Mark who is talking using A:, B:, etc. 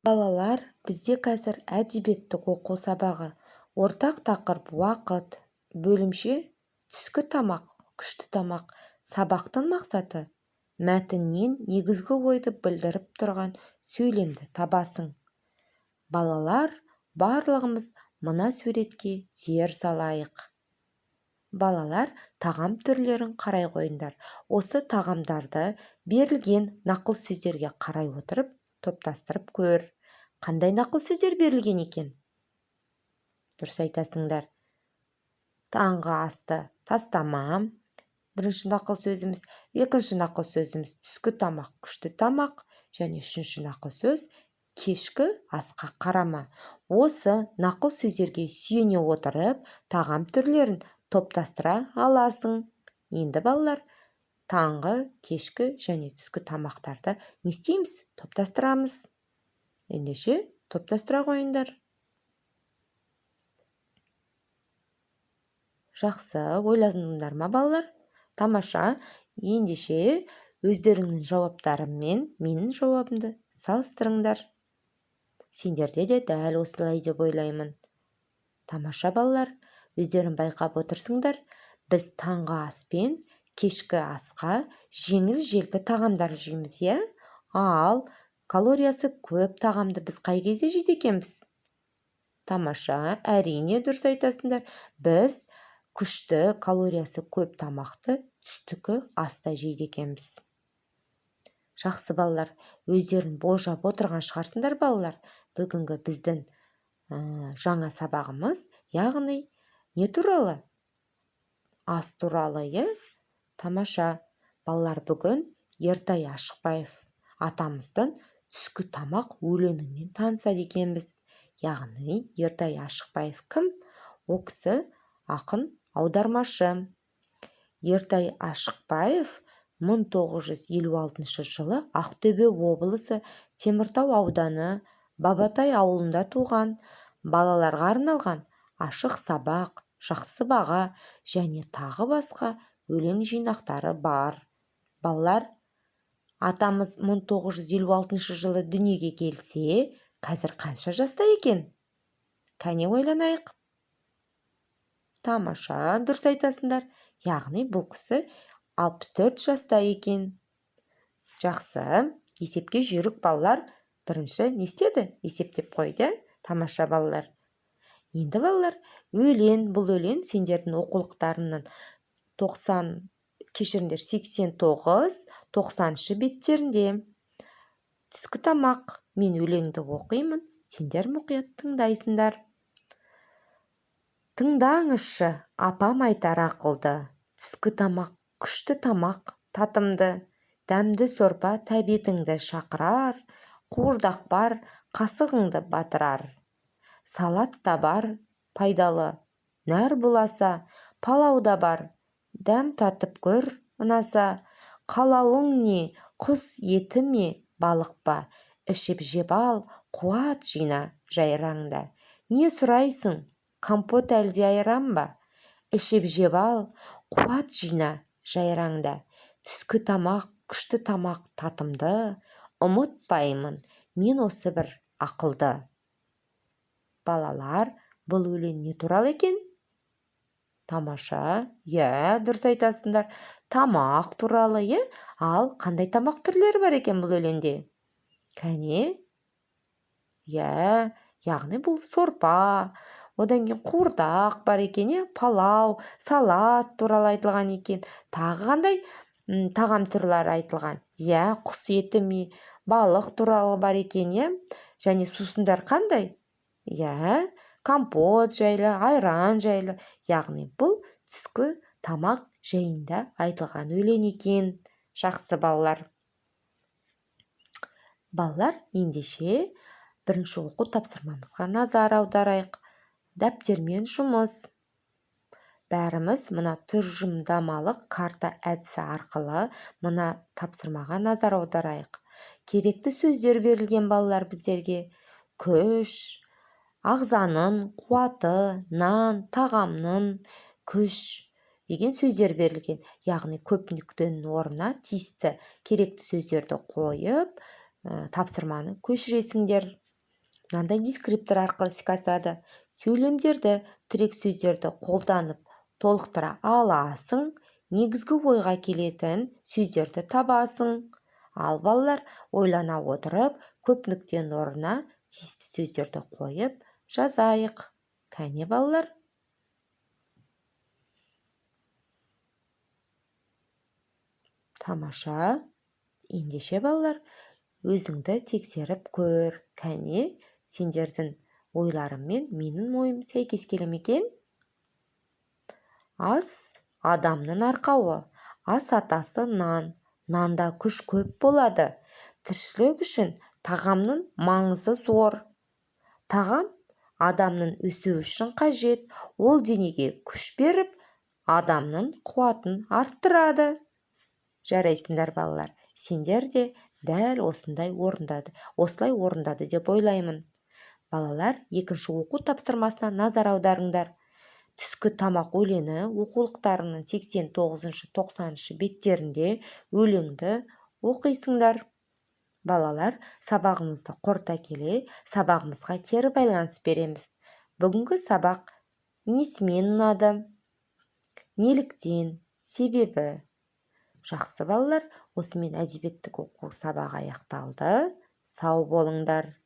A: Балалар, бізде қазір әдебиеттік оқу сабағы. Ортақ тақырып: уақыт. Бөлімше: түскі тамақ – күшті тамақ. Сабақтың мақсаты: мәтіннен негізгі ойды білдіріп тұрған сөйлемді табасың. Балалар, барлығымыз мына суретке зер салайық. Балалар, тағам түрлерін қарай қойыңдар. Осы тағамдарды берілген нақыл сөздерге қарай отырып, топтастырып көр. Қандай нақыл сөздер берілген екен? Дұрыс айтасыңдар. Таңғы асты тастама – бірінші нақыл сөзіміз. Екінші нақыл сөзіміз: түскі тамақ – күшті тамақ. Және үшінші нақыл сөз: кешкі асқа қарама. Осы нақыл сөздерге сүйене отырып, тағам түрлерін топтастыра аласың. Енді, балалар, таңғы, кешкі және түскі тамақтарды не істейміз? Топтастырамыз. Ендеше, топтастыра қойыңдар. Жақсы ойландыңдар ма, балалар? Тамаша. Ендеше, өздеріңнің жауаптарымен менің жауабымды салыстырыңдар. Сендерде де дәл осылай деп ойлаймын. Тамаша, балалар, өздерің байқап отырсыңдар, біз таңғы ас пен кешкі асқа жеңіл-желпі тағамдар жейміз, иә? Ал калориясы көп тағамды біз қай кезде жейді екенбіз? Тамаша, әрине, дұрыс айтасыңдар. Біз күшті, калориясы көп тамақты түстікі аста жейді екенбіз. Жақсы, балалар, өздерің болжап отырған шығарсыңдар, балалар. Бүгінгі біздің жаңа сабағымыз, яғни не туралы? Ас туралы, иә? Тамаша. Балалар, бүгін Ертай Ашықбаев атамыздың «Түскі тамақ» өлеңімен танысады екенбіз. Яғни Ертай Ашықбаев кім? Ол кісі ақын, аудармашы. Ертай Ашықбаев 1956 жылы Ақтөбе облысы Теміртау ауданы Бабатай ауылында туған. Балаларға арналған «Ашық сабақ», «Жақсы баға» және тағы басқа өлең жинақтары бар. Балалар, атамыз 1956 жылы дүниеге келсе, қазір қанша жаста екен? Кәне, ойланайық. Тамаша, дұрыс айтасыңдар. Яғни бұл кісі 64 жаста екен. Жақсы, есепке жүйрік балалар бірінші не істеді? Есептеп қойды. Тамаша, балалар. Енді, балалар, өлең, бұл өлең сендердің оқулықтарыңның 90, кешіріңдер, 89, 90 беттерінде. «Түскі тамақ». Мен өлеңді оқимын, сендер мұқият тыңдайсыңдар. Тыңдаңызшы, апам айтар ақылды: түскі тамақ – күшті тамақ, татымды. Дәмді сорпа тәбетіңді шақырар, қуырдақ бар, қасығыңды батырар. Салат та бар, пайдалы, нәр буласа, палау да бар, дәм татып көр ұнаса. Қалауың не, құс еті ме, балық па, ішіп жеп ал, қуат жина жайраңда. Не сұрайсың, компот әлде айран ба, ішіп жеп ал, қуат жина жайраңда. Түскі тамақ – күшті тамақ, татымды, ұмытпаймын мен осы бір ақылды. Балалар, бұл өлең не туралы екен? Тамаша, иә, дұрыс айтасыңдар, тамақ туралы, иә? Ал қандай тамақ түрлері бар екен бұл өлеңде? Кәне. Иә, яғни бұл сорпа, одан кейін қуырдақ бар екен, иә, палау, салат туралы айтылған екен. Тағы қандай тағам түрлері айтылған? Иә, құс еті ме, балық туралы бар екен, иә? Және сусындар қандай? Иә, компот жайлы, айран жайлы. Яғни бұл түскі тамақ жайында айтылған өлең екен. Жақсы, балалар. Балалар, ендеше, бірінші оқу тапсырмамызға назар аударайық. Дәптермен жұмыс. Бәріміз мына тұжырымдамалық карта әдісі арқылы мына тапсырмаға назар аударайық. Керекті сөздер берілген, балалар, біздерге: күш, ағзаның қуаты, нан, тағамның, күш деген сөздер берілген. Яғни көп нүктенің орнына тиісті, керекті сөздерді қойып, тапсырманы көшіресіңдер. Мынандай дескриптор арқылы іске асады. Сөйлемдерді тірек сөздерді қолданып толықтыра аласың, негізгі ойға келетін сөздерді табасың. Ал балалар, ойлана отырып, көп нүктенің орнына тиісті сөздерді қойып жазайық. Кәне, балалар. Тамаша. Ендеше, балалар, өзіңді тексеріп көр. Кәне, сендердің ойларың мен менің ойым сәйкес келе ме екен? Ас адамның арқауы. Ас атасы нан. Нанда күш көп болады. Тіршілік үшін тағамның маңызы зор. Тағам адамның өсуі үшін қажет. Ол денеге күш беріп, адамның қуатын арттырады. Жарайсыңдар, балалар. Сендер де дәл осындай орындады, осылай орындады деп ойлаймын. Балалар, екінші оқу тапсырмасына назар аударыңдар. Түскі тамақ өлеңі оқулықтарының 89-90 беттерінде өлеңді оқисыңдар. Балалар, сабағымызды қорыта келе, сабағымызға кері байланыс береміз. Бүгінгі сабақ несімен ұнады? Неліктен? Себебі? Жақсы, балалар, осымен әдебиеттік оқу сабағы аяқталды. Сау болыңдар.